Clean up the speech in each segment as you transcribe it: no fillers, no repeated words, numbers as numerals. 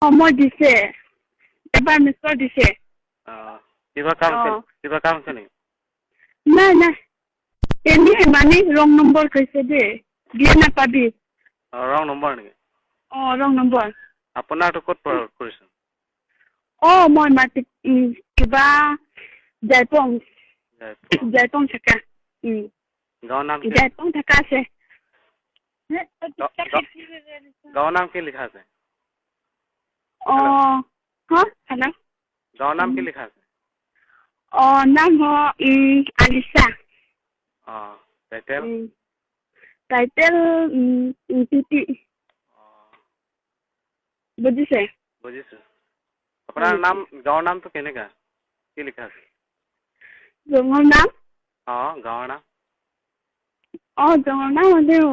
অ, মই দিছে, এবাৰ মিছ দিছে। অঁ, কিবা কাম আছে? কিবা কাম আছে নেকি? নাই নাই, এনেই মানে ৰং নম্বৰ কৈছে দেই, বিয়া নাপাবি। অঁ, ৰং নম্বৰ নেকি? অ, ৰং নম্বৰ। আপোনাৰটো ক'ত কৰিছে? অ, মই মাটি কিবা জাইপং। জাইপং থাকা। গাঁৱৰ নাম কি? জাইপং থাকা আছে। গাঁৱৰ নাম কি লিখা আছে? অ, হ, হেল্ল'। গাঁৱৰ নাম কি লিখা আছে? অ, নাম হ আলিচা। অঁ, টাইটেল? টাইটেল টিটি। বুজিছে? বুজিছোঁ। আপোনাৰ নাম, গাঁৱৰ নামটো কেনেকা কি লিখা আছে? জঙৰ নাম? অঁ, গাঁৱৰ নাম। অ, জঙৰ নাম হ'লেও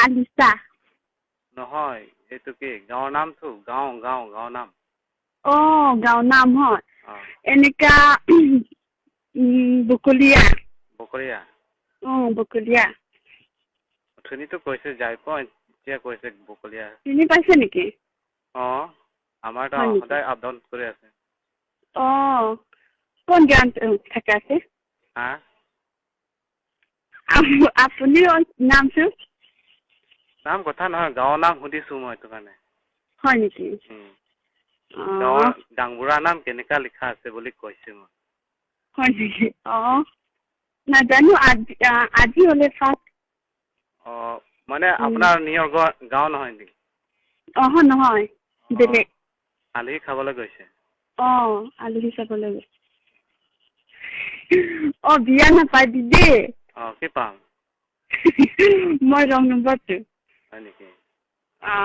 আলিচা। নহয়, এইটো কি গাঁৱৰ নামটো, গাঁও গাঁও গাঁৱৰ নাম। অ, গাঁৱৰ নাম হয়। এনেকা বকলীয়া। বকৰীয়া? অ, বকলীয়া। অথনিতো কৈছে যাই পোৱা, এতিয়া কৈছে বকলীয়া। চিনি পাইছে নেকি? অঁ, আমাৰতো হয় নেকি? সদায় আপ ডাউন কৰি আছে। অ, কোন গাঁৱত থাকা আছে? হা? আপুনি নামটো? নাম কথা নহয়, গাঁৱৰ নাম সুধিছোঁ মই সেইটো কাৰণে। হয় নেকি? গাঁৱৰ গাঁওবুঢ়া নাম কেনেকা লিখা আছে বুলি কৈছে মই। হয় নেকি? অ, নাজানো, আজি হ'লে ফাৰ্ষ্ট। অঁ, মানে আপোনাৰ নিজৰ গাঁও নহয় নেকি? অহ, নহয়, বেলেগ। আলহী খাবলৈ গৈছে? অ, আলহী চাবলৈ গৈছে। অ, বিয়া নাপাবি দেই। অঁ, কি পাম? মই ৰং নম্বৰটো। হয় নেকি? অ।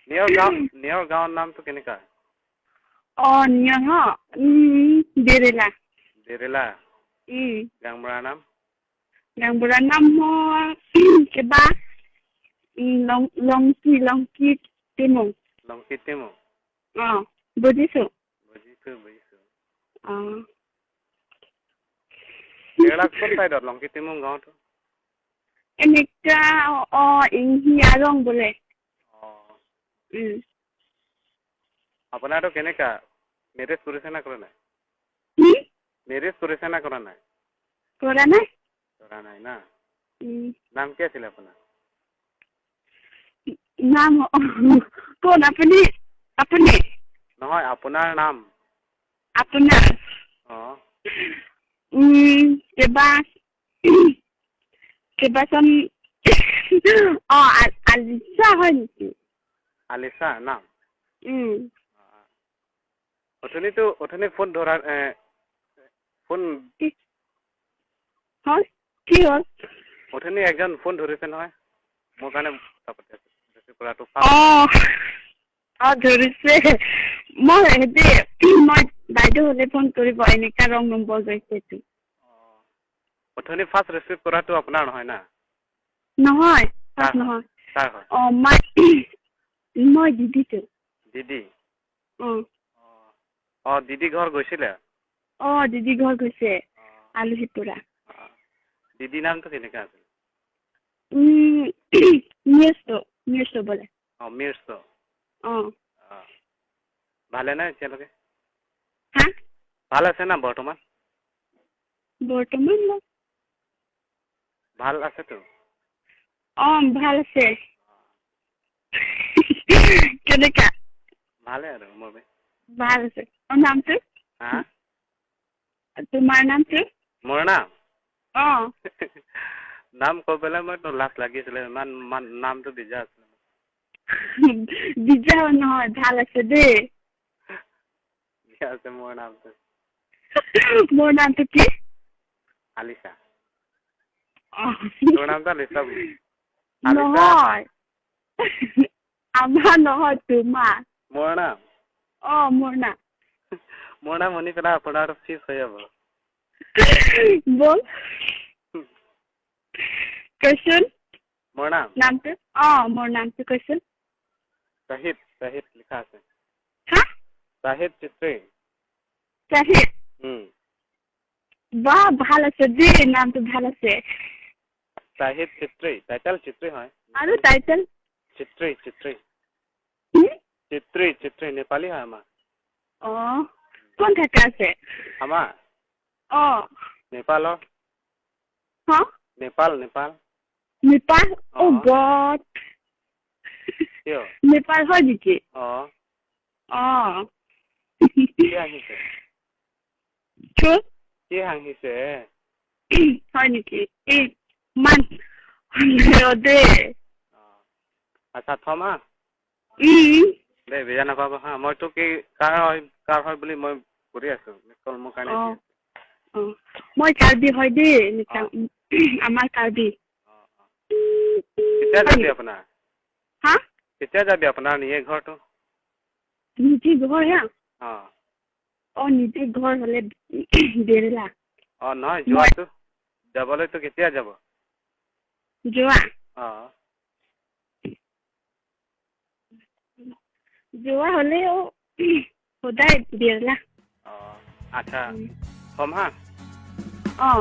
নিজৰ গাঁৱৰ নামটো কেনেকা? অ, নিয়ৰ বেৰেলা। বেৰেলা? গাঁওবুঢ়াৰ নাম? গাঁওবুঢ়াৰ নাম হয় কিবা লংকি টেমুং। লংকি টেমুং? অ, বুজিছো। বুজিছো, বুজিছো। অ। কেৰেলা কোন চাইডত লংকি টেমুং গাঁৱটো? এনেকা অ, ইংহি আৰং বোলে। আপোনাৰটো কেনেকা, মেৰেজ কৰিছে না কৰা নাই? কি? মেৰেজ কৰিছে না কৰা নাই? কৰা নাই। কৰা নাই না? নাম কি আছিলে আপোনাৰ? নাম কোন? আপুনি আপুনি? নহয়, আপোনাৰ নাম। আপোনাৰ? অ। কিবা কিবাচোন, অ, আলিচা হয় নেকি? আলিচা নাম? উম। অথনি ফোন ধৰা ফোন কি হয়, কি হ'ল? অথনি একজন ফোন ধৰিছে নহয়, মোৰ কাৰণে কথা পাতি আছে, ৰিচিভ কৰাটো। অ অ, ধৰিছে। মই হেৰি, মই বাইদেউ হ'লে ফোন কৰিব, এনেকা ৰং নম্বৰ গৈছে এইটো। অথনি ফাৰ্ষ্ট ৰিচিভ কৰাটো আপোনাৰ নহয় না? নহয়। কাৰ ফাৰ্ষ্ট হয়? নহয়। কাৰ হয়? অ, মই দিদিটো। দিদি? অ। অ, দিদি ঘৰ গৈছিলে? অ, দিদি ঘৰ গৈছে আলহী পৰা। দিদি নামটো কেনেকা আছিল? মিৰ্চ মিৰ্চ বোলে। অ, মিৰ্চ। অ। অ, ভালে নাই এতিয়ালৈকে? হা? ভাল আছে না বৰ্তমান? বৰ্তমান ভাল আছেতো? অ, ভাল আছে। কেনেকা? ভালে আৰু মোৰ। ভাল আছে। অ, নামটো? হা? তোমাৰ নামটো? মোৰ নাম? অ। নাম কৈ পেলাই মইতো লাজ লাগিছিলে, ইমান নামটো বিজা আছিলে। বিজা নহয়, ভাল আছে দেই। বিজা আছে মোৰ নামটো। মোৰ নামটো কি? আলিচা। অ। তোৰ নামটো আলিচা বুলি, আলিচা। নহয়, আমাৰ নহয়, তোমাৰ। মোৰ নাম? অ, মোৰ নাম। মোৰ নাম শুনি পেলাই আপোনাৰ ফিক্স হৈ যাব। বল, কৈচোন। মোৰ নাম? নামটো, অ, মোৰ নামটো কৈচোন। চাহিদ, চাহিদ লিখা আছে। হা? চাহিদ চিত্ৰী। চাহিদ? বাহ, ভাল আছে দেই, নামটো ভাল আছে। চাহিদ চিত্ৰী, টাইটেল চিত্ৰী হয়। আৰু টাইটেল? চিত্ৰী, চিত্ৰী। চিত্ৰী, চিত্ৰী নেপালী হয় আমাৰ। অ, কোন থাকা আছে? আমাৰ? অ। নেপালৰ। হা? নেপাল, নেপাল। নেপাল? অ। অ গড। কিয়? নেপাল হয় নেকি? অ। অ। কি হাঁহিছে? কি? কি হাঁহিছে? হয় নেকি? এই ইমান দেই। অ, আচ্ছা, থম হা। দে, বেয়া নাপাব হা। মইতো কি কাৰ হয়, কাৰ হয় বুলি মই কৰি আছো। মিছ কল মোৰ কাৰণে অ। দি আছে। অ, মই কাৰ্বি হয় দেই। আমাৰ কাৰ্বি। অ অ কেতিয়া যাবি আপোনাৰ? হা? কেতিয়া যাবি আপোনাৰ নিয়ে ঘৰটো? নিজে ঘৰ হে? অ। অ, নিজে ঘৰ হলে বেৰলা। অ, নহয়, যোৱাটো, যাবলৈতো কেতিয়া যাব? যোৱা? অ। যোৱা হলেও সদায় বেৰলা। অ, আচ্ছা, থম হা। অ।